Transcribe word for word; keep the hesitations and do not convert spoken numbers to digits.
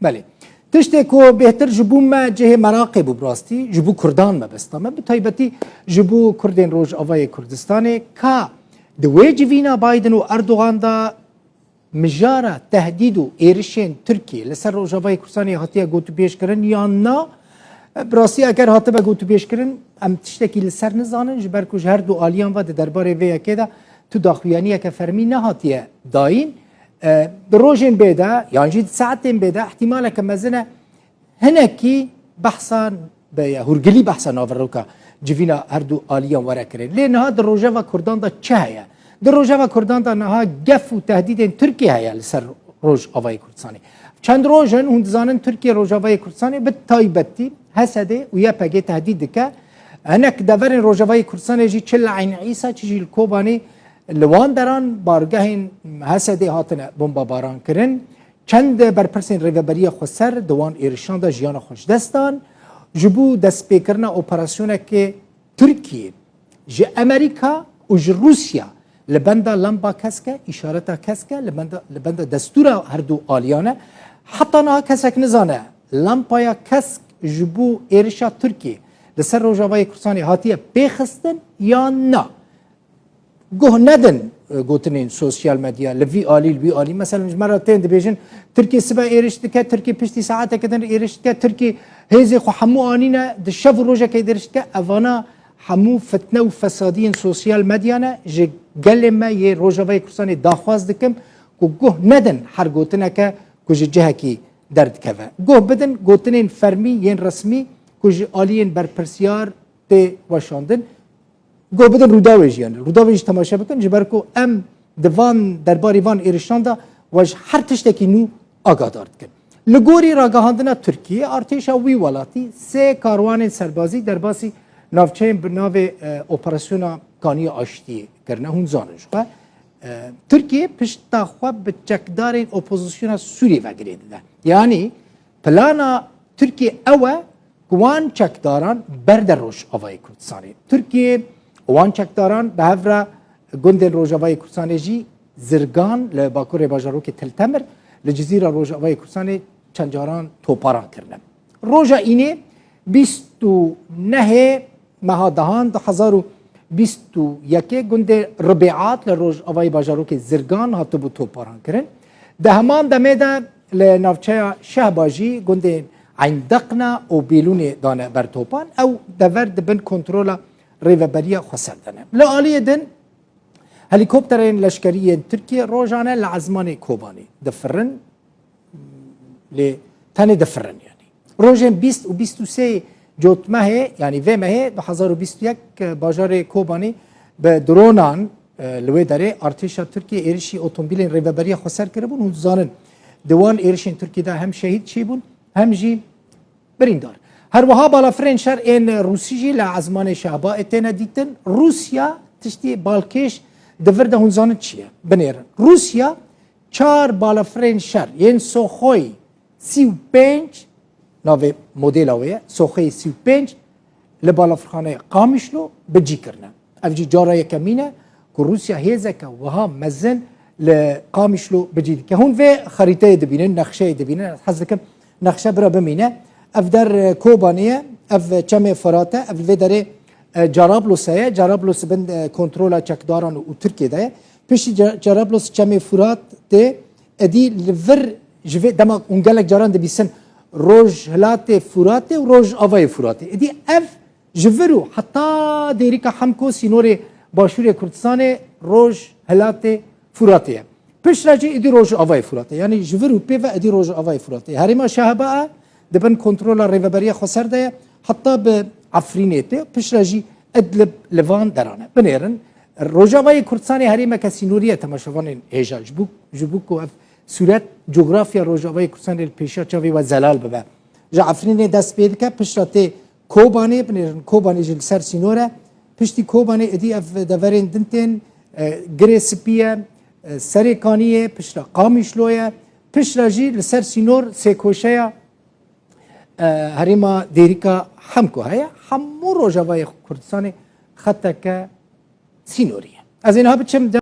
Belê. Tiştê ku bêhtir ji bo me cihê meraqê bû bi rastî, ji bo Kurdan mebesta me, bi taybetî ji bo Kurdên Rojavayê Kurdistanê, ka di wê civîna Biden û Erdogan de mijara tehdîd û êrişên Tirkiyê li ser Rojavayê Kurdistanê hatiye gotûbêjkirin yan na? Bi rastî eger hatibe gotûbêjkirin, em tiştekî li ser nizanin, ji ber ku ji her du aliyan ve di derbarê vê yekê de tu daxuyaniyeke fermî nehatiye dayîn. E, di rojên bê de, yan jî di saetên bê de, ihtimaleke mezin e hinekî behsa, be, ya hûrgilî behsa naveroka civîna her du aliyan were kirin. Lê niha di rojeva Kurdan de çi heye? Di rojeva Kurdan de niha gef û tehdîdên Tirkiye heye li ser Rojavayê Kurdistanê. Çend roj in, hûn dizanin Tirkiye Rojavayê Kurdistanê bi taybetî H S D û Y P G tehdîd dike. Hinek deverên Rojavayê Kurdistanê jî çi li Eyn Îsa, çi jî li Kobanê, li wan deran bargehên H S D hatine bombabaran kirin. Çend berpirsên Rêveberiya Xweser di wan êrişan de jiyana xwe ji dest dan. Ji bo destpêkirina operasyoneke Tirkiyê ji Amerîka û ji Rûsya li benda lamba kesk e, îşareta kesk e, li benda, li benda destûra her du aliyan e. Heta niha kesek nizane lempaya kesk ji bo êrişa Tirkiyê li ser Rojavayê Kurdistanê hatiye pêxistin yan na. Guh nedin, e, gotinên sosyal medya li vî alî, li wî alî. Mesela ji me re tên dibêjin, Tirkiye sibe êriş dike, Tirkiye piştî saeteke din êriş dike, Tirkiye hêzê xwe hemû anîne, di şev û rojekê de êriş dike. Evana hemû fitne û fesadiyên sosyal medya ne, ji gelê me yê Rojavayê Kurdistanê daxwaz dikim ku guh nedin her gotineke ku ji cihekî derdikeve. Guh bidin gotinên fermî yên resmî ku ji aliyên berpirsiyar tê weşandin. Guh bidin Rûdawê jî, yanî Rûdawê jî temaşe bikin, ji ber ku em di van, derbarî van êrişan de we ji her tiştekî nû agahdar dikin. Li gorî ragihandina Tirkiyê, artêşa wî welatî sê karwanên serbazî derbasî navçeyên bi navê, e, Operasyona Kaniya Aştiyê kirine. Hûn zanin ji xwe, e, Tirkiye pişta xwe bi çekdarên opozisyona Sûriyê ve girê dide. Yanî plana Tirkiye ew e ku wan çekdaran berde Rojavayê Kurdistanê. Tirkiye wan çekdaran bi hev re gundên Rojavayê Kurdistanê jî, Zirgan li bakurê bajarokê Til Temir, li Cizîra Rojavayê Kurdistanê çend caran toparan kirine. Roja Înê bîst û nehê meha dehan du hezar û bîst û yekê gundê Ribêat li rojavayê bajarokê Zirgan hatibû toparan kirin. Di heman demê de li navçeya Şehba jî gundên Eyndeqna û Bêlûnê dane ber topan. Ew dever di bin kontrola Rêveberiya Xweser de ne. Li aliyê din, helîkopterên leşkerî yên Tirkiye rojane li ezmanê Kobanê difirin, lê tenê difirin yanî. Rojên bîst û bîst û sê cotmehê, yanî vê mehê du hezar û bîst û yek, bajarê Kobanê bi dronan, e, li wê derê artêşa Tirkiye êrişî otomobîlên Rêveberiya Xweser kiribûn. Hûn dizanin, di wan êrişên Tirkiye de hem şehîd çêbûn, hem jî birîndar. Her wiha balafirên şer ên Rûsî jî li ezmanê Şehbaê têne dîtin. Rûsya tiştê balkêş di vir de hûn zanin çi ye? Binêrin. Rûsya çar balafirên şer yên Soxoy sî û pênc, navê modela wê ye, Soxoy sî û pênc, li balafirxaneya Qamişlo bi cî kirine. Ev jî cara yekemîn e ku Rûsya hêzeke wiha mezin li Qamişlo bi cî dike. Hûn vê xerîteyê dibînin, nexşeyê dibînin. Ez hez dikim nexşe bira bimîne. Ev der, e, Kobanê ye, ev çemê Firat e, ev li vê derê, e, Carablus heye. Carablus bin, e, kontrola çekdaran û Tirkiye de ye. Piştî Ce-, Carablus çemê Firat tê, êdî li vir ji vê dema hûn gelek caran dibîsin Rojhilatê Firatê û Rojavayê Firatê. Êdî ev ji vir û heta Dêrika Hemko sînorê Başûrê Kurdistanê Rojhilatê Firatê ye. Piştre jî êdî Rojavayê Firatê. Yanî ji vir û pê ve êdî Rojavayê Firatê. Herêma Şehba e, di bin kontrola Rêveberiya Xweser de ye. Heta bi Efrînê tê. Piştre jî Idlib li van deran e. Binêrin, Rojavayê Kurdistanê herêmeke sînorî ye temaşevanên hêja. Ji bo, ji bo ku ev sûret, cografya Rojavayê Kurdistanê li pêşiya çavê we zelal bibe. Ji Efrînê dest pê dike, piştre tê Kobanê, binêrin Kobanê jî li ser sînor e. Piştî Kobanê êdî ev deverên din tên, e, Girê Spî ye, e, Serê Kanî ye, piştre Qamişlo ye, piştre jî li ser sînor sêkoşeya, e, herêma Dêrika Hemko heye. Hemû Rojavayê Kurdistanê xeteke sînorî ye. Ez ê niha biçim